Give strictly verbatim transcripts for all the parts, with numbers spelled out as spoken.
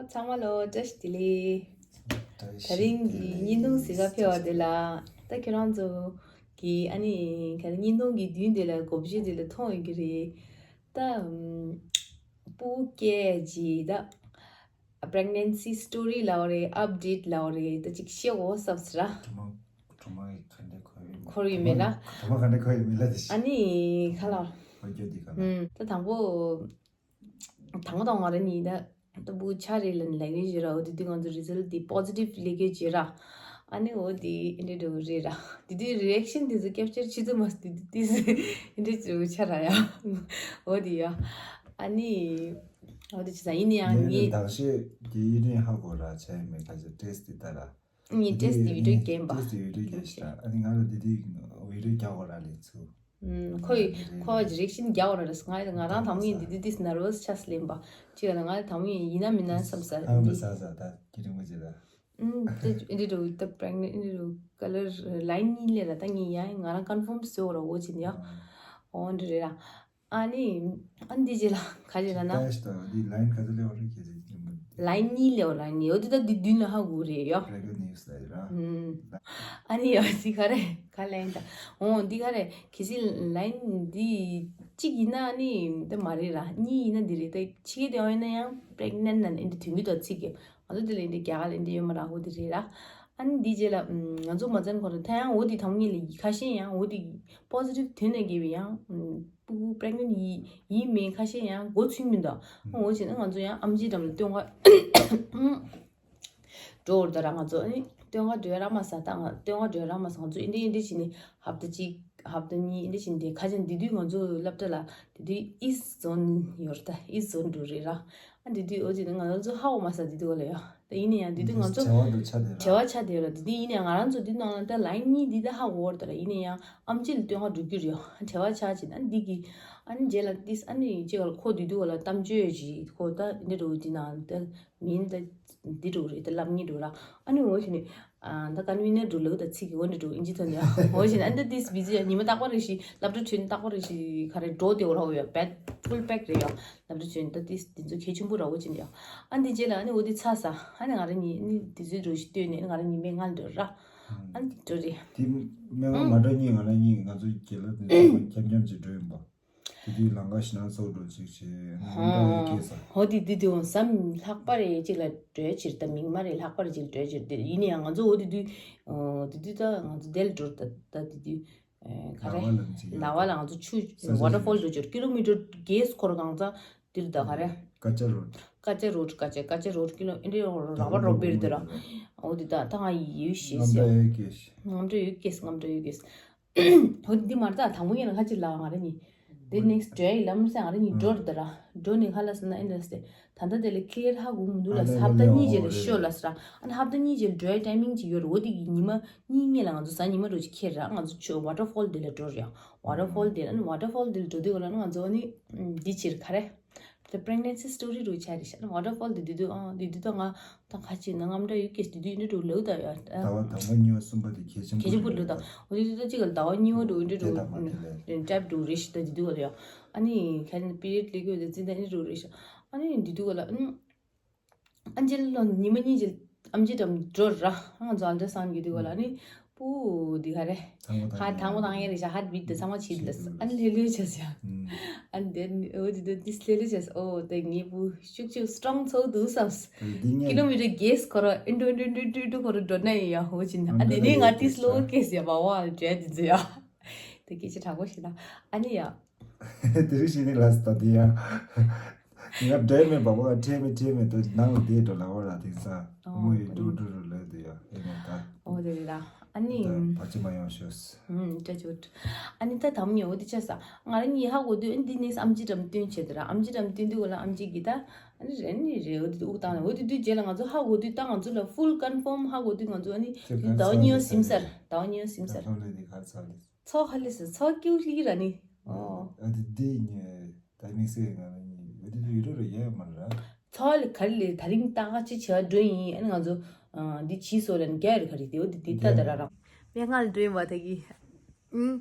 ཚང་མ་ལ་བཀྲ་ཤིས་བདེ་ལེགས། ད་རིང་གི་བརྙན་ཐུང་གཟིགས་ག་ཕེབས་པ་དེ་ལ། ད་ཁྱེད་རང་ཚོ་གི་ཨ་ནི་ག་རེ་བརྙན་ཐུང་གི་མདུན་དེ་ལ་གོ་བརྗོད་དེ་ལ་མཐོང་ཡོད་ཀྱི་རེད། ད་ཨམ། སྤུ་གུ་སྐྱེས་རྗེས་ད་pregnancy story ལབ་རེད། update ལབ་རེད། ད་ཅིག་བཤད་དགོས་བསམ་སོང་ར། སྒྲོལ་མ་སྒྲོལ་མ་གི་ག་འདྲ་འཁོར་ཡོད་མེད། འཁོར་ཡོད་མེད་ལ། སྒྲོལ་མ་ག་འདྲ་འཁོར་ཡོད་མེད་ལ་དེ་བཞིན། ཨ་ནི་ག་ལ། ཨོ་རྒྱོ་འདི་ག་ལ། ཨམ། ད་དང་པོ། དང་པོ་དང་ང་རང་གཉིས་ད་ལྟ་བུ་ཆ་རེད་ལ་ནི་ལབ་ཀྱི་ཡོད་ར། འོ་དེ་དུས་ང་ཚོ་result དེ་positive སླེབས་ཀྱི་ཡོད་ར། ཨ་ནི་འོ་དེ་ཨེ་འདྲ་འདྲ་བོ་རེད་ར། དེ་དུས་reaction དེ་ཚོ་capture བྱེད་ཐུབ་མ་སོང་། དེ་དུས་དེ་ཨེ་འདྲ་འདྲ་བོ་ཆ་ར་ཡ། འོ་དེ་ཡ། ཨ་ནི་འོ་དེ་བྱས་ཙང་ཡིན་ན་ཡང་ངས་ངས་བདག་བཤད་ཀྱི་ཡིན་ནའི་ཧ་གོ་ར། བྱས་མེད་ཁ་ཅིག་test དེ་ལྟ་ར། ངས་test དེ་video བརྒྱབ་པ། test དེ་video བརྒྱབ་ཤག་ཨ་ནི་ང་ལ་དེ་དུས་video རྒྱག་དགོས་ར་ལས་ཚུལ། ཨུམ། ཁོ་ཡི་ཁོ་reaction རྒྱག་དགོས་ར་རེད། ང་ང་རང་དང་པོ་ཡིན་དེ་དུས་དེ་nervous ཆགས་སླེབས་པ། ཅིག་ལ་ང་དང་པོ་ཡིན་ཡིན་ན་མིན་ན་བསམ་ས་ཨང་དུ་འདི། ས་ས་ད་ཁྱེད་རིང་པོ་ཅིག་ལ། ཨུམ། དེ་འདི་འདྲ་ད་pregnant འདི་འདྲ་color line གཉིས་སླེབས་ར། ད་ངས་ཡང་ང་རང་confirm བཟོས་ར། འོ་ཅིག་ཡ། འོ་འདི་རེད་ར། ཨ་ནི་ཨ་འདི་རྗེས་ལ་ག་རེ་ལབ་ན། ད་ཞིག་ད་འདི་line ག་ཚོད་སླེབས་པ་རེད་ཁྱེད་ཚོ་ཡིན་པ། line གཉིས་སླེབས་པ། line གཉིས། འོ་དེ་ད་འདི་མདུན་ལ་ཧ་གོ་རེད་ཡ། Breaking news ལ་ཡོད་ར། ཨུམ། ཨ་ནི་ཡ་འདི་ག་རེ་ག་line ད། འོ་འདི་ག་རེ་གལ་སྲིད་line འདི་གཅིག་ཡིན་ན་ཨ་ནི་ད་མ་རེད་ར། གཉིས་ཡིན་ན་འདི་རེད། ད་ཕྱི་རྒྱལ་དེ་ཡང་ཡིན་ན་ཡང་pregnant ན་ནི་འདི་དོན་གྱི་ད་ཚིག་གི། ང་ཚོ་དེ་ལ་འདི་རྒྱ་གར་ལ་འདི་ཡོད་མ་རག་གོ་དེ་རེད་ར། ཨ་ནི་འདི་རྗེས་ལ་ང་ཚོ་མ་བཙན་ཁོ་ར་ད་ཡང་འོ་དེ་དང་ཉིད་ལ་ཁ་ཤས་ཡང་འོ་དེ་positive དོན་ནས་རྒྱས་པའི་ཡང་སྤུ་གུ་pregnant ཡིན་ཡིན་མིན་ཁ་ཤས་ཡང་མགོ་ཚོས་མི་འདུག་འོ་བྱས་ན་ང་ཚོ་ཡང་ཨམ་ཆི་འགྲམ་ལ་སྟོན་ཁ་འགྲོ་བར་ད་ར། ང་ཚོ་ཨ་ནི་སྟོན་ཁ་འགྲོ་རག་མ་སོང་། ད་ང་སྟོན་ཁ་འགྲོ་རག་མ་སོང་། ང་ཚོ་ཨེ་འདྲ་ཨེ་འདྲ་བྱས་ནས་ཧབ་ཏ་གཅིག་ཧབ་ཏ་གཉིས་ཨེ་འདྲ་བྱས་ནས་ཁ་ཅིག་འདི་དུས་ང་ཚོ་སློབ་གྲྭ་ལ་དེ་དུས་east zone ཡོད་རེད། ད་east zone འགྲོ་རེད་ར། ཨ་འདི་དུས་འོ་ཅིག་ང་ཚོ་ཧ་གོ་མ་སོང་། འདི་དུས་ག་ལ་ཡ། ད་ཡིན་ན་ཡང་འདི་དུས་ང་ཚོ་བྲེལ་བ་འདུག་ཆ་དེ་ར། བྲེལ་བ་ཆ་དེ་ར། འདི་དུས་ཡིན་ན་ཡང་ང་རང་ཚོ་འདི་ནང་ལ་ད་line གཉིས་འདི་ད་ཧ་གོ་བར་ད་ར། ཡིན་ན་ཡང་ཨམ་ཆི་ལ་སྟོན་ཁ་འགྲོ་རྒྱུ་རེད་ཡ། བྲེལ་བ་ཆ་ཅིག་ཨ་འདི་གི་ཨ་ནི་རྗེས་ལ་ཏིས་ཨ་ནི་ཅིག་ག་ལ་ཁོ་འདི་དུས་ག་ལ་གཏམ་བརྗོད་ཅིག་ཁོ་ད་འདི་འགྲོ་འདི་ན་ད་མིན་ད་འདི་འགྲོ་རེད། ད་ལབ་ངེས་འགྲོ་ར། ཨ་ནི་འོ་ཞིག་ནི་ཨ་ད་convener འགྲོ་ལབ་ད་ཚིག་གི་འོ་འདི་འགྲོ་ཨིན་ཇི་ཐོན་ཡ། འོ་ཞིག་ནི་ཨ་ནི་ད་ཏིས་busy ཡ། ཉི་མ་རྟག་པ་རེ་ཞིག་སློབ་གྲྭ་ཐོན་རྟག་པ་རེ་ཞིག་ག་རེ་འགྲོ་དེ་འོ་ར་འོ་ཡ། pack full pack རེད་ཡ། སློབ་གྲྭ་ཆུང་ད་ཏིས་དེ་ཚོ་གལ་ཆེན་པོ་ར་བོ་ཅིག་འདི་ཡ། ཨ་འདི་རྗེས་ལ་ཨ་ནི་འོ་འདི་ཚར་ས། ཨ་ནི་ང་རང་གཉིས་ཨ་ནི་དེ་ཚོའི་འགྲོ་ཞིག་ལྟོས་ནས་ཨ་ནི་ང་རང་གཉིས་མེད་ང་འགྲོ་ར། ཨ་ནི་འགྲོ་རེད། དེ་སྨན་ཁང་མ་འགྲོ་གཉིས་ང་རང་གཉིས་ང་ཚོ་རྒྱལ་ལ་དེ་ཚོ་འཁྱམ་འཁྱམ་ཅིག་འགྲོ་ཡིན་པ། དེ་དུས་ལམ་ཁ་ཞིག་ན་ཚོགས་འགྲོ་ཅིག་བྱས་ཨ་ནི་འདྲ་ཡི་སྐད་ས། ཧོ་དེ་དུས་དུས་འོང་བསམ་ལྷག་པ་རེ་ཅིག་ལ་འགྲོ་ཕྱིར་ད་མིག་དམར་རེ་ལྷག་པ་རེ་ཅིག་ལ་འགྲོ་ཕྱིར་དེ་ཡིན་ན་ཡང་ང་ཚོ་འོ་དེ་དུས་དེ་དུས་ད་ང་ཚོ་དེ་ལ་འགྲོ་ད་ད་དེ་དུས། ག་རེ། ལ་བ་ལ་ང་ཚོ་ཆུ་ས་ཆ་waterfall ཆུ་འགྲོ་ཆོར་ཀི་ལོ་མི་ཊར་བརྒྱད་འཁོར་གང་ཚ་དེ་རུ་ད་ག་རེ། ཀ་ཅ་རོཌ། ཀ་ཅ་རོཌ། ཀ་ཅ་ཀ་ཅ་རོཌ་ཀི་ལོ་ཨིན་འདྲ་རོ་ར་བ་རོ་བེར་དེ་ར། འོ་དེ་ད་ད་ང་ཡོད་ཤེས་ཟེར། རྔམ་འདྲ་ཡོད་ཀེས། རྔམ་འདྲ་ཡོད་ཀེས། རྔམ་འདྲ་ཡོད་ཀེས། འོ་དེ་མར་ད་དང་པོ་ཡིན་ན་ཁ་ཅིག་ལ་ང་རེ་གཉིས། དེ་next འགྲོ་ཡ་ཡི་ལམ་སེ་ང་རེ་གཉིས་འགྲོ་ར་ད་ར། འགྲོ་ནས་ཁ་ལ་སེ་ན་ཨིན་འདྲ་སེ། ད་ལྟ་དེ་ལ་clear ཧ་གོ་མི་འདུག་ལ། ཨ་ཧབ་ཏ་གཉིས་རྗེས་ལ་ཤོ་ལ་སེ་ར། ཨ་ནི་ཧབ་ཏ་གཉིས་རྗེས་འགྲོའི་timing ཅིག་ཡོད་རེད། འོ་དེ་གི་ཉི་མ་གཉིས་སྔོན་ལ་ང་ཚོ་གཟའ་ཉི་མ་རུ་ཅིག་ཁྱེར་ར། ང་ཚོ་ཆུ་waterfall དེ་ལ་འགྲོ་རེད། waterfall དེ་ལ་ཨ་ནི་waterfall དེ་ལ་འགྲོ་དུས་ག་ལ་ཨ་ནི་ང་ཚོ་ཨ་ནི་འདི་ཕྱིར་ག་རེ། the pregnancy story རུ་ཆ་རེད་ཤག་ཨ་ནི་waterfall དེ་དུས་དུས་ཨ་དེ་དུས་ད་ང་ད་ཁ་ཅིག་ན་རྔམ་འདྲ་ཡོད་ཀྱི་དེ་དུས་འདི་འགྲོ་ལོས་ད་ཡ། ཟླ་བ་དང་པོ་གཉིས་པ་གསུམ་པ་དེ་གལ་ཆེན་པོ་གལ་ཆེན་པོ་རེད་ལོས་ད། འོ་དེ་དུས་ད་ཅིག་ག་ཟླ་བ་གཉིས་པ་འགྲོ་འདི་འགྲོ་དེ་དང་མ་དེ་ལས་ཊེབ་འགྲོ་རེད་ཤག་ད་དེ་དུས་ག་ལ་ཡ། ཨ་ནི་ཁ་ནི་period ལས་གོས་དེ་ཙི་ད་ཨ་ནི་འགྲོ་རེད་ཤག་ཨ་ནི་འདི་དུས་ག་ལ་ཨ་ནི། ཨ་འཇལ་ལོ་ཉི་མ་གཉིས་ཅིག་ཨམ་ཆི་འགྲམ་འགྲོ་ར། ང་ཚོ་ultrasound གི་དུས་ག་ལ་ནི་པུ་འདི་ག་རེ། ཧ་དང་པོ་དང་ཡ་རེད་ཤག heart beat དེ་ཚང་མ་བྱིས་ལ། ཨ་ནི་ལྷོད་ལྷོད་བྱས་ཡ། ཨ་ནི་དེ་འོ་དེ་དུས་ལྷོད་ལྷོད་བྱས། ཨོ་དེ་ངའི་པུ་ཤུགས་ཤུགས་strong ཚོགས་འདུག་བསམས། ཀི་ལོ་མི་ཊར་བརྒྱད་སྐོར་ཨིན་འགྲོ་འགྲོ་འགྲོ་འགྲོ་འགྲོ་སྐོར་འགྲོ་ན་ཡིན་ཡ། འོ་ཅི་ན་ཨ་དེ་ནས་ང་ཏིས་ལོ་ཀེས་ཡ་བ་བ་འདྲ་དེ་ཚོ་ཡ། དེ་སྐད་ཆ་དྲག་པོ་ཞིག་ན་ཨ་ནི་ཡ། དེ་རིང་ཞིག་ནི་ལ་སི་ད་དེ་ཡ། ང་འདྲེ་མེད་པ་བ་ཁྲེ་མེད་ཁྲེ་མེད་དུ་ནང་ལ་བསྡད་འགྲོ་ལ་བ་ར་དེང་སང་། ཨོ། མོ་ཡི་འགྲོ་འགྲོ་རུ་ལ་དེ་ཡ་ཨེ་ནས་ད། ཨོ་དེ་རེད་ད། ཨ་ནི། ད་བར་ཆད་མ་ཡོང་ཤོག་ཨུམ་ཏྲ་ཅོ་ཏྲ། ཨ་ནི་ད་དམ་ཉེ་འོ་དེ་ཆ་ས། ང་རང་ཉི་ཧ་གོ་དུས་ཨ་ནི་འདི་ནས་ཨམ་ཆི་འགྲམ་སྟོན་བྱེད་དེ་ར། ཨམ་ཆི་འགྲམ་སྟོན་དུས་གོ་ལ་ཨམ་ཆི་གི་ད། ཨ་ནི་རེ་ནི་རེ་འོ་དེ་དུས་དབུགས་བཏང་ནས་འོ་དེ་དུས་རྗེས་ལ་ང་ཚོ་ཧ་གོ་དུས་ད་ང་ཚོ་ལ་full confirm ཧ་གོ་དུས་ང་ཚོ་ཨ་ནི་ཁྱེད་དུས་ཟླ་བ་གཉིས་པ་ཟིན་ཚར། ཟླ་བ་གཉིས་པ་ཟིན་ཚར། ད་ལོ་ལས་དེ་ག་ཚར་ལས། ཚོགས་ཧ་ལས་སི་ཚོགས་ཀྱུ་ལི་ར་ནི། ཨོ། ཨ་དེ་དེ་ཉེ་ད་དམིགས་བསལ་ང་ནི་ཉེ་ཨ་དེ་དུ་ཡུ་རོ་ར་ཡ་མ་ར། ཚོགས་ལི་ག་ལི་ད་རིང་ཏག་ཅི་བྱ་འགྲོ་ཡིན། ཨ་ནི་ང་ཚོ་ཨ་འདི་ཕྱིས་སོ་ལ་ནི་རྒྱ་ཡོད་ག་རེ་དེ་འོ་དེ་དེ་ད་ད་ར་ར། མེ་ང་ལ་འགྲོ་ཡིན་བ་ད་གི། ཨུམ།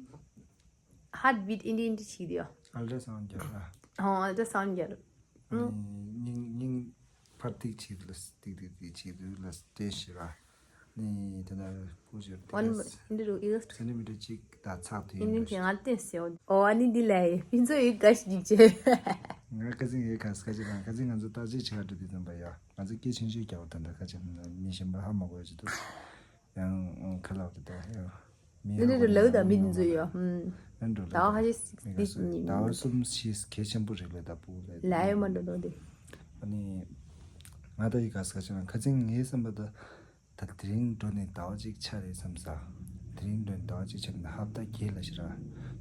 heart beat ཨིན་དི་ཨིན་དི་བྱེད་དེ་ཡོ། ultrasound རྒྱག་ར། ཨོ་ultrasound རྒྱག་ར། ཨུམ། སྙིང་སྙིང་ ཕར་ཏིག་ཅིག་ལ་ཏིག་ཏིག་ཏིག་ཅིག་ལ་སྟེ་ཤི་ར། ནི་དེ་ན་སྤུ་ཅིག་ཏིག་ལ་འདི་རུ་ཨི་ལ་སེན་ཊི་མི་ཊར་གཅིག་ད་ཚགས་དེ་ཡིན་ནི་དེ་ང་ཏེ་སེ་ཨོ་ཨ་ནི་འདི་ལ་ཡེ་ཕིན་ཚོ་ཡི་ག་ཞིག་ཅེ། ང་ཁ་ཚིག་ཡེ་ག་ས་ཁ་ཅིག་རང་ཁ་ཚིག་ང་ཚོ་ཏག་ཅིག་ཆ་ག་འགྲོ་དུས་ཙམ་པ་ཡ་ང་ཚོ་སྐད་ཆུང་ཆུང་རྒྱག་པ་ད་ད་ཁ་ཅིག་མི་གཞན་པ་ཧ་མ་གོ་ཡ་ཅིག་འདུག་ཡང་ཁ་ལག་རེད་ད་ཡ། མི་ནི་ཧ་གོ་ནི་ལ་ལ་ད་མི་འདི་ཚོ་ཡ་ཨུམ། ཨན་འགྲོ་ལ་ད་ཧ་ཅི་སིག་སི་ནི་ད་སུམ་ཤིས་གལ་ཆེན་པོ་རེད་ལ་ད་པུ་ལ་ལ་ཡ་མ་འགྲོ་ལོ་དེ། ཨ་ནི་ང་ད་ཡི་ག་ས་ཁ་ཅིག་ཁ་ཚིག་ངའི་བསམ་པ་ད། ད་དེ་རིང་འགྲོ་ནས་ཟླ་བ་གཅིག་ཆགས་རེད་བསམ་ས། དེ་རིང་འགྲོ་ནས་ཟླ་བ་གཅིག་ཆགས་ནས་ཧབ་ཏ་བརྒྱད་ལ་ཤི་ར།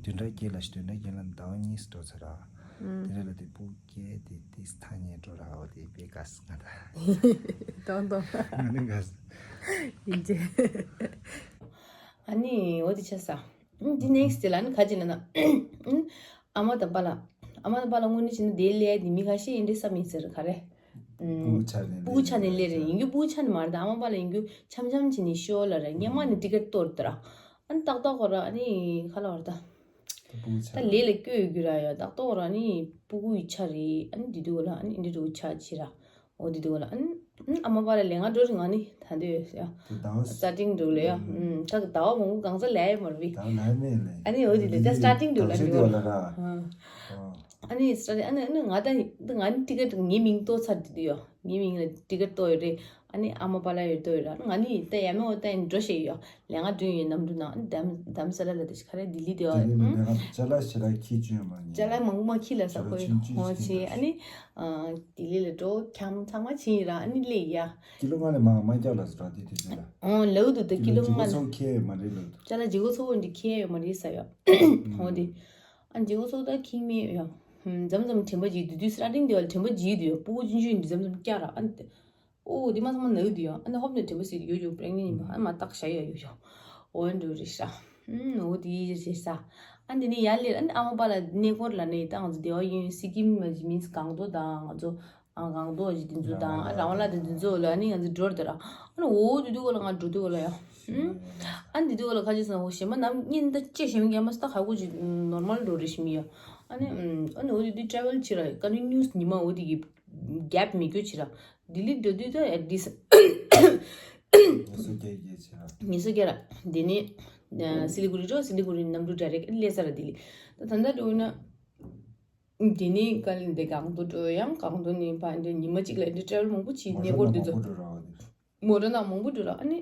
བདུན་ཕྲག་བརྒྱད་ལ་ཤི་བདུན་ཕྲག་བརྒྱད་ལ་ཟླ་བ་གཉིས་འགྲོ་ཚར་ར། དེ་རིང་ལ་དེ་སྤུ་རྒྱལ་དེ་དེ་ཐ་སྙད་འགྲོ་ར་འོ་དེ་པེ་ག་ས་ང་ད། དོང་དོང་། ང་ནི་ག་ས། ཡིན་ཅེ། ཨ་ནི་འོ་དེ་ཆ་ས། འདི་ནེག་སི་ཊི་ལ་ནི་ག་ཅི་ན་ན། ཨ་མ་དང་པ་ལ། ཨ་མ་དང་པ་ལ་དངོས་གནས་བྱས་ན་དེའི་ལས་དེ་མི་ཁ་ཤས་ཡིན་འདྲེ་ས་མིན་ཟེར་ག་རེ། སྤུ་གུ་ཆགས་ནས་སྤུ་གུ་ཆགས་ནས་ལས་རེད་ཡིན་རྒྱུ་སྤུ་གུ་ཆགས་ནས་མ་རེད་ད་ཨ་མ་པ་ལ་ཡིན་རྒྱུ་འཆམ་འཆམ་བྱས་ནས་ཤོར་ལ་རེད་སྔན་མ་ནས་ཊི་ཀེ་ཊི་གཏོར་ད་ར། ཨ་ནི་ཏག་ཏག་གོ་ར་ཨ་ནི་ཁ་ལ་བར་ད། སྤུ་གུ་ད་ཆགས་ལས་ལ་བསྐྱོད་ཡོད་རྒྱུ་ར་ཡ་ཏག་ཏག་གོ་ར་ཨ་ནི་སྤུ་གུ་ཡི་ཆ་རེད་ཨ་ནི་དེ་དུས་གོ་ལ་ཨ་ནི་འདི་འདྲ་ཆགས་ཆེ་ར། འོ་དེ་དུས་གོ་ལ་ཨ་ནི་ཨ་མ་པ་ལ་ལས་ང་འགྲོ་རེད་ང་ནི་ད་འདོད་ཡོད་ཡ། དེ་ད་སི་ཊར་ཊིང་འགྲོ་ལ་ཡ། ད་ཟླ་བ་མང་པོ་གང་ས་ལས་ཡ་མ་རེད་བི། ད་ལས་མེད་ལས། ཨ་ནི་འོ་དེ་ལས་ད་སི་ཊར་ཊིང་འགྲོ་ལ་འགྲོ་ལ་ར། ཨ་ནི་སི་ཊར་ཊིང་ཨ་ནི་ཨ་ནི་ང་ད་ང་ནི་ཊི་ཀེ་ཊི་ངའི་མིང་གཏོགས་ཚར་དེ་དུས་ཡ་ངའི་མིང་ལ་ཊི་ཀེ་ཊི་གཏོགས་ཡོད་རེད། ཨ་ནི་ཨ་མ་པ་ལ་ཡོད་དོ་ཡོད་ར་ང་ནི་ད་ཡ་མེད་འོ་ད་ཡིན་འགྲོ་ཤེས་ཡོད་ལས་ང་འགྲོ་ཡོད་ནམ་འགྲོ་ན་ཨ་ནི་དམ་དམ་ས་ལ་ལ་དེ་ཤི་ཁ་རེ་ལྡི་ལི་དེ་བ་ཡ། ལས་ང་ཅ་ལག་ཞེ་དྲག་ཁྱི་བཅུ་མ་ཉེ། ཅ་ལག་མང་པོ་མ་ཁྱི་ལ་ས་ཁོ་ཡོད་ཧོ་ཆེ་ཨ་ནི། ལྡི་ལི་ལ་འགྲོ་ཁྱམ་ཚང་མ་ཕྱིན་ཡིན་ར་ཨ་ནི་སླེབས་ཡ། ཀི་ལོ་ལྔ་ལས་མང་མ་རྒྱག་ལ་ཟེར་བ་དེ་དུས་ཚོད་ལ། ཨོ་ལའུ་དུ་ད་ཀི་ལོ་ལྔ་ལ། ཁྱེར་ཡོད་མ་རེད་ལ། ཅ་ལག་བརྗེ་སྒོ་ཚོ་བོ་འདི་ཁྱེར་ཡོད་མ་རེད་ས་ཡ། ཧོ་དེ། ཨ་བརྗེ་སྒོ་ཚོ་ད་ཁྱིམ་མེད་ཡ། མཚམས་མཚམས་དྲན་པ་བརྗེད་དུས་དུས་སི་ཊར་ཊིང་དེ་བ་ལ་དྲན་པ་བརྗེད་དུས་ཡ་སྤུ་གུ་ཆུང་ཆུང་འདི་མཚམས་མཚམས་བསྐྱར་ར་ཨ་ནི། ཨོ་དེ་མ་ཚང་མ་ནའུ་དུ་ཡ་ཨ་ནི་ཧོབ་ནས་དྲན་པ་སི་ཡོ་ཡོ་པྲེག་ནེན་ཡིན་པ་ཨ་ནི་མ་བརྟག་བྱ་ཡ་ཡོ་ཡོ། ཨོ་འགྲོ་རེད་ཤ། ཨོ་དེ་ཡི་རེད་ཤ། ཨ་འདི་ནི་ཡར་སླེབས་ཨ་ནི་ཨ་མ་པ་ལ་གནས་སྐོར་ལ་ནི་ད་ང་ཚོ་སྡེ་བ་ཡོད་སི་ཀིམ་མ་ཇི་མིན་སི་སྒང་ཏོག་དང་ང་ཚོ་ཨ་སྒང་ཏོག་ཇི་དེ་ཚོ་དང་ཨ་རང་བ་ལ་དེ་དེ་ཚོ་ལ་ཨ་ནི་ང་ཚོ་འགྲོ་རེད་ད་ར། ཨ་ནི་ཨོ་དེ་དུས་གོ་ལ་ང་འགྲོ་དུས་གོ་ལ་ཡ། ཨ་ནི་དེ་དུས་གོ་ལ་ཁ་ཅིག་སོང་ཨོ་གཞན་པ་ནམ་གཉིད་ད་ཅེ་གཞན་པ་རྒྱ་མ་སི་ད་ཧ་གོ་ཅིག་ནོར་མལ་འགྲོ་རེད་ཤི་མི་ཡ། ཨ་ནི་ཨ་ནི་ཨོ་དེ་དུས་ཊེ་རེ་ཝལ་ཅི་ར་ཀ་ནི་ནིའུ་སི་ཉི་མ་ཨོ་དེ་གི་གེབ་མི་དགོས་ཅི་ར། ལྡི་ལི་འགྲོ་དུས་ད་ཨེ་ལི་ཊི་ལིསི་ཉི་ཤུ་བརྒྱད་བརྒྱད་བྱས་ན། ཉི་ཤུ་བརྒྱད་ར། དེ་ནས་ཨ་སི་ལི་གུ་རི་འགྲོ། སི་ལི་གུ་རི་གནམ་གྲུ་ཌའི་རེག་ཊི་སླེབས་ས་ར་ལྡི་ལི། ད་ད་ལྟ་འགྲོ་ན། དེ་ནས་ཀ་ལི་འདི་སྒང་ཏོག་འགྲོ་ཡང་སྒང་ཏོག་ནས་ཕ་འདི་ཉི་མ་གཅིག་ལ་འདི་ཊེ་རེ་ཝལ་མང་པོ་བྱས་གནས་སྐོར་འདི་ཚོ། མོ་ཊ་ནང་མང་པོ་འགྲོ་ར་བ་འདི། མོ་ཊ་ནང་མང་པོ་འགྲོ་ར་ཨ་ནི།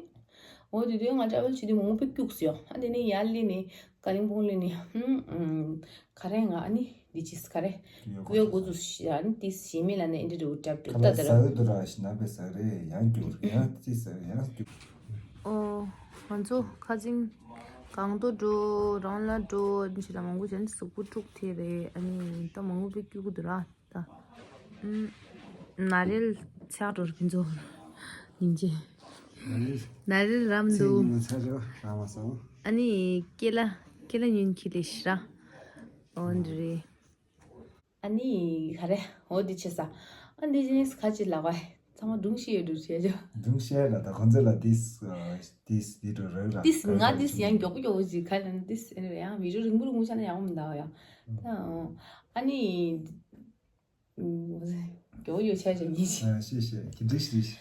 འོ་དེ་དུས་ང་ཊེ་རེ་ཝལ་བྱེད་དུས་མང་པོ་སྐྱུགས་སོ་ཡ། ཨ་དེ་ནས་ཡར་སླེབས་ནས་ཀ་ལིམ་པོང་སླེབས་ནས་ཧུམ་ཨུམ། ག་རེ་ང་ཨ་ནི་འདི་ཅིས་ག་རེ། ཀུ་ཡོ་འགོ་ཚུགས་ཤི་ཨ་ནི་ཏིས་ཞི་མི་ལ་ནས་ཨིན་ཌི་རུ་ཏྲབ་ཏུ་ཏ་ཏ་ར། ཟ་འོས་དུ་ར་ཞི་ན་པའི་ཟ་རེ་ཡང་སྐྱུག་ཡང་ཏིས་ཟ་ཡང་སྐྱུག་ཨོ། ང་ཚོ་ཁ་ཅིང་གང་དུ་འགྲོ་རང་ལ་འགྲོ་འདི་ཞིག་ལ་མང་པོ་བྱས་ནས་གཟུགས་པོ་དཀྲུགས་ཐེ་རེད། ཨ་ནི་ད་མང་པོ་པའི་སྐྱུག་གི་འདུག་ར་ད། ཨུམ། ན་རེལ་ཆགས་འགྲོ་ར་ཕན་ཚོ་སྙིང་རྗེ། ན་རེལ་རམ་འདུག་ཚེ་ཉི་མ་ཚ་རེ་ར་མ་སོང་། ཨ་ནི་ཀེ་ལ་ཀེ་ལ་ཉུན་ཁྱི་ལེ་ཤི་ར། ཨོ་འདི་རེད། ཨ་ནི་ག་རེ་འོ་འདི་བྱེད་ས། ཨ་འདི་ཅི་ནས་ཁ་ཅིག་ལབ་པ། ཚང་མ་སྒྲུང་བཤད་ཡོད་འགྲོ་བྱས་ཅོ། སྒྲུང་བཤད་ལ་ད་ཁོང་ཚོ་ལ་ཏིས་ཏིས་འདི་འགྲོ་རོལ་ལ་ཏིས་ང་ཏིས་ཡང་མགྱོགས་པོ་མགྱོགས་པོ་ཅིག་ག་ལ་ན་ཏིས་ཨེ་ནི་ཡང་མི་རོ་རིང་པོ་རིང་པོ་ཆགས་ན་ཡག་པོ་མི་འདུག་ཡ། ད་ཨ་ནི་མགྱོགས་པོ་མགྱོགས་བྱས་ཅོ་ཉིན་ཅིག་ཨ་ཤེས་ཤེས་ཀྱི་འདྲི་ཤི་རི་ཤི།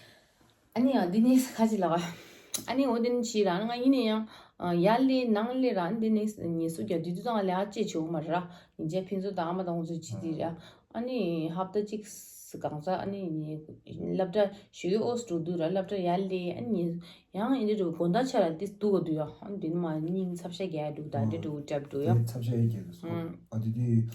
ཨ་ནི་ཡང་འདི་ནས་ཁ་ཅིག་ལབ་པ། ཨ་ནི་འོ་དེ་ནི་ཕྱིར་རང་ང་ཡིན་ན་ཡང་ཡར་ལས་ནང་ལས་རང་འདི་ནས་ཉེས་གསོག་རྒྱག་དུས་དུས་ཙང་ལས་ཨ་ཅེ་བྱེད་འོ་མ་ར་ཡིན་ཅེ་ཕན་ཚུན་དང་ཨ་མ་དང་ཁོང་ཚོ་བྱེད་དེ་ར། ཨ་ནི་ཧབ་ཏ་གཅིག་གང་ས་ཨ་ནི་སློབ་གྲྭ་ཞུ་ཡོ་ཨོ་སི་འགྲོ་དུས་ར་སློབ་གྲྭ་ཡར་ལས་ཨ་ནི་ཡང་ཨིན་དྲ་དགོང་དག་ཆ་ར་དེ་འདུག་ག་འདུག་ཡ། ཨ་ནི་དེ་ནི་མ་སྙིང་ཚབ་ཤ་རྒྱག་འདུག་ད་འདྲ་འདུག་གྲབ་འདུག་ཡ། ཚབ་ཤ་ཡ་རྒྱག་འདུག་སོང་ཨ་དེ་དུས།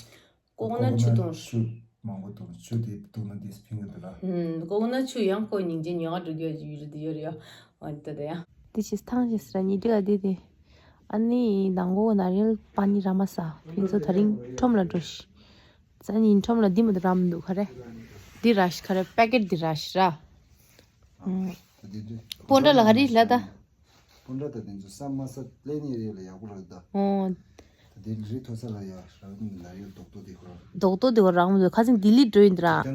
ལྐོག་ན་ཆུ་གཏོང་། ཆུ་མང་པོ་གཏོང་། ཆུ་དེ་གཏོང་ན་དེ་ཕིང་གི་འདུག་ལ། ལྐོག་ན་ཆུ་ཡང་ཁོ་སྙིང་རྗེ་ཉོ་ག་འགྲོ་རྒྱུ་ཡོད་རེད་ཡོད་རེད་ཡ། འོ་དེ་ད་ཡ། དེ་ཕྱིས་ཐང་ཞེས་སི་ར་ཉི་དི་ག་དེ་དེ། ཨ་ནི་དང་གོ་ན་རེལ་པ་ནི་ར་མ་ས་ཕིན་ཚོ་ད་རིང་ཁྲོམ་ལ་འགྲོ་ཤི། ཙ་ནི་ཁྲོམ་ལ་དེ་མ་དུ་རམ་འདུག་ག་རེ། དེ་ར་ཤི་ག་རེ་པེ་ཀེ་ཊི་དེ་ར་ཤི་ར། སྤོན་ཊ་ལ་ག་རེ་ལ་ད། སྤུན་ཟླ་དང་དེ་ཚོ་ས་མ་ས་ལས་ནི་རེད་ལ་ཡག་པོ་རེད་ད། ཨོ། ད་དེ་རི་མཐོ་ས་ལ་ཡ་རང་ནི་ལ་ཡོད་རྡོག་ཏོ་དེ་ཁོ་རང་། རྡོག་ཏོ་དེ་ཁོ་རང་མོ་ཁ་སང་ལྡི་ལི་འགྲོ་ཡིན་དྲ།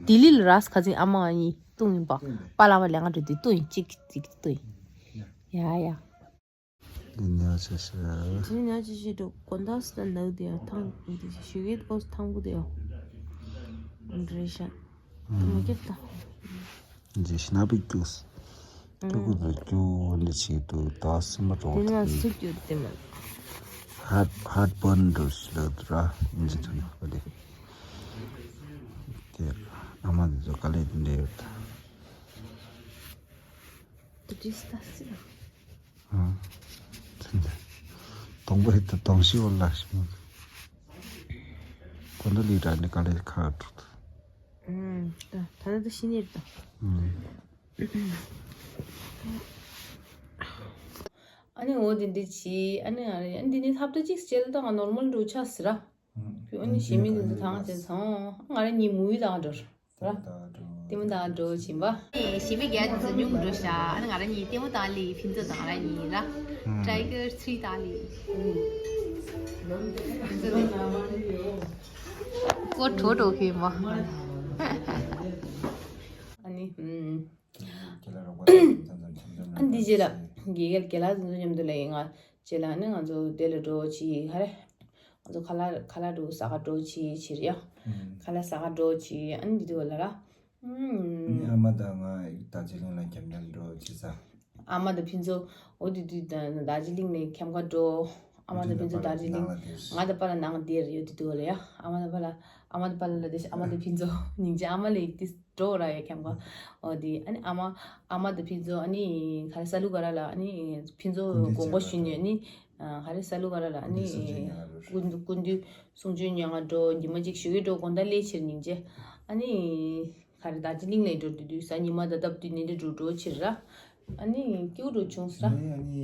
ལྡི་ལི་ལ་ར་ཁ་སང་ཨ་མ་ཨ་ནི་བཏུང་ཡིན་པ། བཏུང་པས། པ་ལ་བ་ལས་ང་འགྲོ་དེ་བཏུང་ཡིན་གཅིག་གཅིག་བཏུང་ཡིན། ཡ། ཡ་ཡ། དེ་ཉག་ཆ་ཤ། དེ་ཉག་ཆ་ཤ་འགྲོ་གོན་ད་སི་ད་ནག་དེ་ཡ་ཐང་དེ་ཞུ་གེ་ཨོ་ཐང་པོ་དེ་ཡ། འདྲེ་ཤ། མ་སྐྱབས་ད། འཇིགས་ཤིང་ན་པའི་རྒྱུགས། ཐུག་གུ་ཚོ་རྒྱུ་འདི་ཆེད་དུ་ད་སེམས་པ་དེ་ན་རོགས་སུ་རྒྱུ་དེ་མ། ཧར་ཧར་པོན་འགྲོ་ཞིག་ལ་དུ་ར་འཇིགས་ཐུག་ཡོད་པ་དེ། དེ་ཨ་མ་དེ་ཚོ་དཀའ་ལས་དེ་འདྲ་ཡོད་ད། དུ་ཅི་སྟ་སི་ལ། ཨང་། དེ་འདྲ་དང་པོ་ཧེ་ད་དང་ཤི་བ་ལ་ཤི་མ། ཁོ་འདི་ལི་ར་ནི་དཀའ་ལས་ཁག་འགྲོ་ད། ཨང་། ད་ད་ད་ཤི་ནི་རེད་ད། ཨང་། ཨ་ནི་འོ་དེ་འདི་ཅི་ཨ་ནི་ཨ་ནི་འདི་ནི་ཐབས་ད་ཅིག་སྐྱེལ་དང་ནོར་མལ་འགྲོ་ཆ་སི་ར། ཨ་ནི་ཞི་མི་འདི་ཚོ་ཐང་ཆེན་སོང་ང་ར་གཉིས་མུ་ཡི་དང་འགྲོ་ར། ལྟད་མོ་དང་འགྲོ་བཞིན་པ། ཞི་མི་རྒྱལ་འདི་ཚོ་ཉུང་འགྲོ་ཤ་ཨ་ནི་ང་ར་གཉིས་ལྟད་མོ་དང་ལི་ཕིན་ཚོ་དང་ར་གཉིས་ར། Tiger three དང་ལི། ཀོ་གྲོ་གྲོ་ཁེ་མ། ཨ་ནི་ཨ་འདི་རྗེས་ལ་དགེ་རྒན་དགེ་ལགས་འདི་ཚོ་མཉམ་དུ་ལ་ཡིན་ང་རྗེས་ལ་ནི་ང་ཚོ་དེ་ལ་འགྲོ་ཆི་ཧ་རེ། ང་ཚོ་ཁ་ལག་ཁ་ལག་འགྲོ་ཟ་ག་འགྲོ་ཆི་ཕྱིར་ཡ། ཁ་ལག་ཟ་ག་འགྲོ་ཆི་ཨ་ནི་འདི་དུ་ལ་ར། ཨ་ནི་ཨ་མ་དང་ང་རྡོ་རྗེ་གླིང་ལ་རྒྱབ་ཉལ་འགྲོ་ཆི་ས། ཨ་མ་དང་ཕུན་ཚོགས་འོ་དུ་དུ་དང་རྡོ་རྗེ་གླིང་ནས་ཁྱམས་ཁ་འགྲོ། ཨ་མ་དང་ཕུན་ཚོགས་རྡོ་རྗེ་གླིང་ང་དང་པ་ལ་ནང་དེར་ཡོད་དུ་དུ་ལ་ཡ། ཨ་མ་དང་པ་ལ་ཨ་མ་དང་པ་ལ་ལ་དེ་ཨ་མ་དང་ཕུན་ཚོགས་སྙིང་རྗེ་ཨ་མ་ལ་ཡིག་དེ། འགྲོ་ར་ཡ་ཁྱམས་ཁ། འོ་དེ་ཨ་ནི་ཨ་མ་ཨ་མ་དང་ཕུན་ཚོགས་ཨ་ནི་ག་རེ་ས་ལུ་ག་ར་ལ་ཨ་ནི་ཕུན་ཚོགས་དགོངས་པ་ཞུ་ནས་ཨ་ནི་ག་རེ་ས་ལུ་ག་ར་ལ་ཨ་ནི་སྐུ་མདུན་གསུང་ཆོས་ཉན་ག་འགྲོ་ཉི་མ་གཅིག་ཞོགས་ཀས་འགྲོ་དགོང་དག་སླེབས་ཕྱིར་སྙིང་རྗེ། ཨ་ནི་ག་རེ་རྡོ་རྗེ་གླིང་ལ་འགྲོ་དུས་དུས་ས་ཉི་མ་ད་བཏབ་དུས་ནས་འདྲ་འགྲོ་འགྲོ་ཕྱིར་ར། ཨ་ནི་སྐྱིད་པོ་འགྲོ་བྱུང་ས་ར། ཨ་ནི་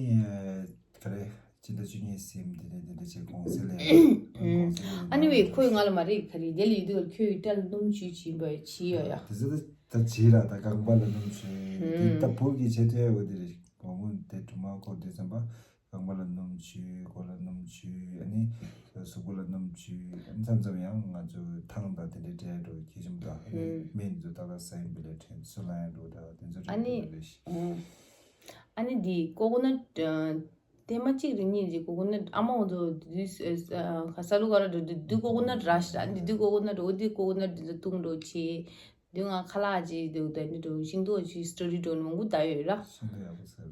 ག་རེ། སྤྱི་ཟླ་བཅུ་གཉིས་ཟིན་དེ་ནས་དེ་འདྲ་བྱས་གུང་སེང་ལ་ཡང་གུང་སེང་ལ་ཨ་ནི་བས་ཁོས་ང་ལ་མ་རེད་ག་རེ་དེ་ལ་ཡོད་དུས་ཁོས་ཡིག་ཏྲ་ལ་སྣུམ་བཅུད་བྱིན་པ་བྱིས་ཡོད་ཡ། དེ་ཚོ་ད་བྱིས་ར་ད་རྐང་པ་ལ་སྣུམ་བྱུད་དེ་ད་བུ་གི་བྱེད་ཐུབ་ཡ་བོ་དེ་རེད། བུ་མོ་དེ་སྦྲུམ་མ་འཁོར་དུས་ཙམ་པ་རྐང་པ་ལ་སྣུམ་བྱུད་མགོ་ལ་སྣུམ་བྱུད་ཨ་ནི་གཟུགས་པོ་ལ་སྣུམ་བྱུད་ཨ་ནི་མཚམས་མཚམས་ཡང་ང་ཚོ་ཐང་དང་དེ་འདྲའི་འབྲས་འགྲོ་ཁྱེད་ཆུང་དང་ཨ་ནི་སྨན་དེ་ཚོ་ད་ལ་ཟ་ཡིན་པ་ལས་དྲན་སུ་ལ་ཡང་འགྲོ་ད་དེ་ཚོ་ཨ་རེད་ནི་དེ་འདྲ་རེད། ཨ་ནི་འདི་ཀོ་ཀོ་ནཊ། ཐེངས་མ་གཅིག་རེ་གཉིས་རེ་ཀོ་ཀོ་ནཊ་ཨ་མ་འོ་ཚོ་དུས་ས་ལུ་ག་ར་འགྲོ་དུས་དུས་ཀོ་ཀོ་ནཊ་ར་ཤི་ར་འདི་དུས་ཀོ་ཀོ་ནཊ་འོ་དུས་ཀོ་ཀོ་ནཊ་འདི་ཚོ་བཏུང་འགྲོ་ཆེ། དུས་ང་ཁ་ལག་ཅིག་འདུག་ད་འདི་འགྲོ་ཤིང་ཏོག་ཅིག་སི་ཊོ་རི་འགྲོ་ནི་མང་པོ་ད་ཡོད་ར། ཤིང་ཏོག་ཡག་པོ་ཟེར།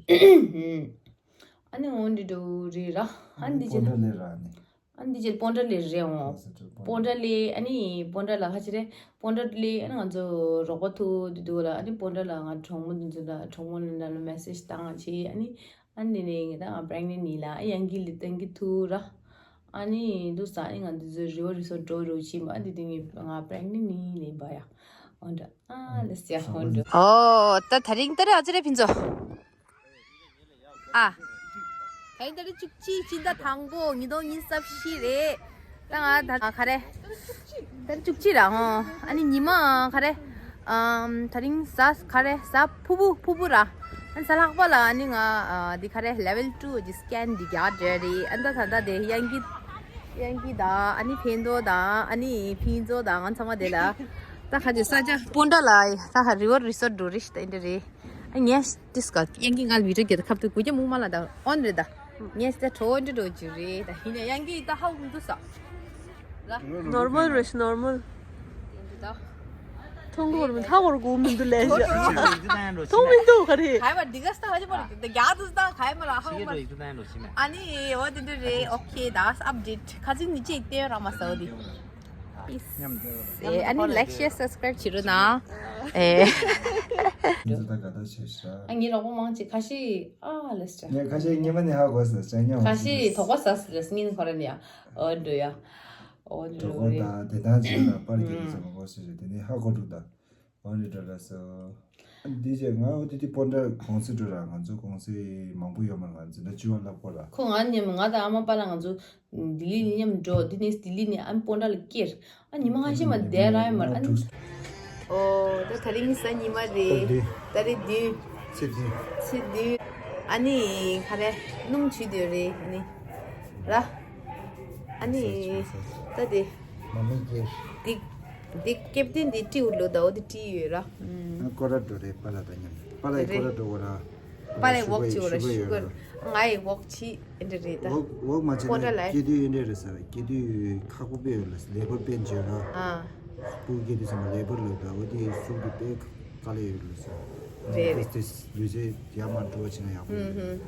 ཨ་ནི་འོ་འདི་འགྲོ་རེད་ར། ཨ་ནི་འདི་ཅི་ཀོ་ནཊ་ལས་ར་ནི། ཨ་འདི་ཅི་སྤོན་ཊ་ལས་རེད་འོང་། སྤོན་ཊ་ལས་ཨ་ནི་སྤོན་ཊ་ལ་ཁ་ཅི་རེད། སྤོན་ཊ་ལས་ཨ་ནི་ང་ཚོ་རོགས་པ་ཐུག་དུས་དུས་ལ་ཨ་ནི་སྤོན་ཊ་ལ་ང་གྲོགས་མོ་འདི་ཚོ་ལ་གྲོགས་མོ་ལ་ལ་མེ་སེ་ཇི་བཏང་ཆེ་ཨ་ནི། ཨ་ནི་ནས་ངས་ད་ང་པྲེག་ནེན་ནི་ལ་ཨ་ཡང་གི་ལི་ཏན་གི་ཐུག་ར། ཨ་ནི་འདུག་ས་ཨ་ནི་ང་འདི་ཚོ་རི་བོ་རི་སོར་འགྲོ་རོགས་བྱིན་པ་ཨ་འདི་དུས་ངས་ང་པྲེག་ནེན་ནི་ལེན་པ་ཡ། འོ་འདྲ་ཨ་ལེ་སི་ཡ་འོ་འདྲ། ཨོ་ད་ད་རིང་ད་རེ་ཨ་ཙི་རེ་ཕིན་ཚོ། ཨ། ད་རིང་ད་རེ་བཅུ་གཅིག་སྤྱི་ཟླ་དང་པོ་ཉིས་སྟོང་ཉི་ཤུ་རྩ་བཞི་རེད། ད་ང་ད་ག་རེ། ད་རེ་བཅུ་གཅིག་ར་ཧོ། ཨ་ནི་ཉི་མ་ག་རེ། ཨམ་ད་རིང་གཟའ་ག་རེ་གཟའ་ཕུར་བུ་ཕུར་བུ་ར། ཨ་ནི་གཟའ་ལྷག་པ་ལ་ཨ་ནི་ང་ཨ་འདི་ག་རེ་ལེ་ཝལ་ཊུ་གི་སི་ཀེན་འདི་རྒྱག་འདྲ་རེད། ཨ་ནི་ད་ད་ད་དེ་ཡང་གི་ཡང་གི་དང་ཨ་ནི་ཕན་ཐོགས་དང་ཨ་ནི་ཕིན་ཚོ་དང་ང་ཚང་མ་དེ་ལ་ད་ག་ཅི་ས་ཆ་སྤོན་ཊ་ལ་ད་ག་རི་བོ་རི་སོར་འགྲོ་རེད་ད་འདི་རེད། ངས་ཏིས་ཀ་ཡང་གི་ང་བི་ཌིའོ་རྒྱབ་ཁབ་ཏུ་གུ་རྒྱ་མུ་མ་ལ་ད་ཨོན་རེད་ད། ངས་ད་གྲོ་འདྲི་འགྲོ་རྒྱུ་རེད་ད་ཡིན་ན་ཡང་གི་ད་ཧ་གོ་མི་འདུག་ས། ནོར་མལ་རེད་ཤི་ནོར་མལ། ཡིན་འདུག་ད། མཐོང་གོ་མི་ཧ་གོ་གོ་མི་འདུག་ལས་ཤི། མཐོང་མི་འདུག་ག་རེད། ག་ཡ་མ་འདི་ག་སྟ་ཧ་ཅི་པོ་རེད་ད་རྒྱ་དུ་ད་ག་ཡ་མ་ལ་ཧ་གོ་མ་རེད། ཨ་ནི་འོ་དེ་འདྲ་རེད། ཨོ་ཁེ་ད་ཨབ་ཌེཊ་ཁ་ཅིག་ནི་ཅིག་བལྟས་ར་མ་ས་འོ་དེ། ཨེ་ཨ་ནི་ལའིག་ཤེར་སབ་སི་ཀ་རའིབ་བྱེད་རོགས་གནང་། ཨེ། འདི་ད་ག་ད་བྱེད་ཤག་ཨ་ངའི་རོགས་པ་མང་ཆེ་ཁ་ཤས་ཨ་ལས་ཤག་ངས་ཁ་ཤས་ཉི་མ་ནས་ཧ་གོ་ཟེར་ཅང་ཉོ་ཁ་ཤས་དོགས་པ་ཟ་ཟེར་ལས་ངན་ཁོ་ར་ནས་ཨ་འགྲོ་ཡ། ཨོ་འགྲོ་འགྲོ་གོ་རེད། ད་དེ་དང་བྱེད་ན་པར་གྱི་རེད་ཟེར་མ་གོ་ཟེར་རེད་དེ་ནས་ཧ་གོ་འགྲོ་ད། འོ་ནི་འདྲ་ལ་སོ། འདི་བྱས་ང་འོ་དེ་དུས་སྤོན་ཊ་གུང་སེང་འགྲོ་ར་ང་ཚོ་གུང་སེང་མང་པོ་ཡོད་མ་རེད། ང་འཛིན་གྲྭ་བཅུ་པ་སླེབས་གོ་ར། ཁོ་ང་མཉམ་ང་དང་ཨ་མ་པ་ལ་ང་ཚོ་ལྡི་ལི་མཉམ་འགྲོ། འདི་ནས་ལྡི་ལི་ནས་ཨ་མ་སྤོན་ཊ་ལ་སྐྱེལ། ཨ་ཉི་མ་ཁ་ཤས་མ་བསྡད་ར་ཡོད་མ་རེད། ཨ་ནི་ཨོ་ད་ད་རིང་གཟའ་ཉི་མ་རེད། ད་རེས་བདུན། ཚེས་བདུན། ཚེས་བདུན། ཨ་ནི་ག་རེ་སྣུམ་བྱུགས་དེ་རེད་ཨ་ནི་ར། ཨ་ནི་ད་དེ་མ་མི་སྐྱེལ། འདི་འདི་ཀེབ་ཏིན་འདི་ཊི་འུ་ལོ་ད་འོ་འདི་ཊི་ཡོད་ར། ཨ་ཀོ་ར་འགྲོ་རེད་པཱ་ལགས་དང་མཉམ་པཱ་ལགས་ཀོ་ར་འགྲོ་གོ་ར། པཱ་ལགས་ཝོག་བྱེད་གོ་ར་ཤུ་གར། ང་ཡི་ཝོག་བྱེད་ཨེ་འདྲ་རེད་ད། ཝོག་ཝོག་མ་བྱས་ན་སྐྱེ་དུས་ཨེ་འདྲ་རེད་ཟེར། སྐྱེ་དུས་ཁག་པོ་དཔེ་ཡོད་ལ་ལེ་བར་དཔེ་འཇོན་ར། ཨ་སྤུ་སྐྱེ་དུས་ཚང་མ་ལེ་བར་ལོས་ད་འོ་དེ་གཟུགས་དེ་དཔེ། དཀའ་ལས་ཡོད་ལུས་ཟེར། རེད་རེད། ཏེ་ཏེ་ལུས་ཟེར་ཡར་མར་འགྲོ་བ་བྱེད་ན་ཡག་པོ་ཡོད་རེད།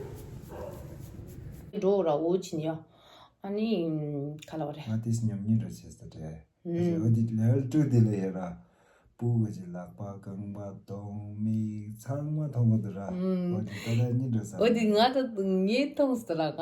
འགྲོ་ར་འོ་ཕྱིན་ཡོ། ཨ་ནི་ག་ལ་བ་རེད། ང་དེས་ཉམས་ཉེས་འགྲོ་བྱེད་ས་དེ། འོ་དེ་level two དེ་ལ་ཡོད་ར། སྤུ་གུ་གི་ལག་པ་རྐང་པ་གདོང་མིག་ཚང་མ་མཐོང་གི་འདུག་ར། འོ་དེ་ད་ལྟ་གཉིས་འགྲོ་ས། འོ་དེ་ང་ད་ངས་མཐོང་སོང་ར།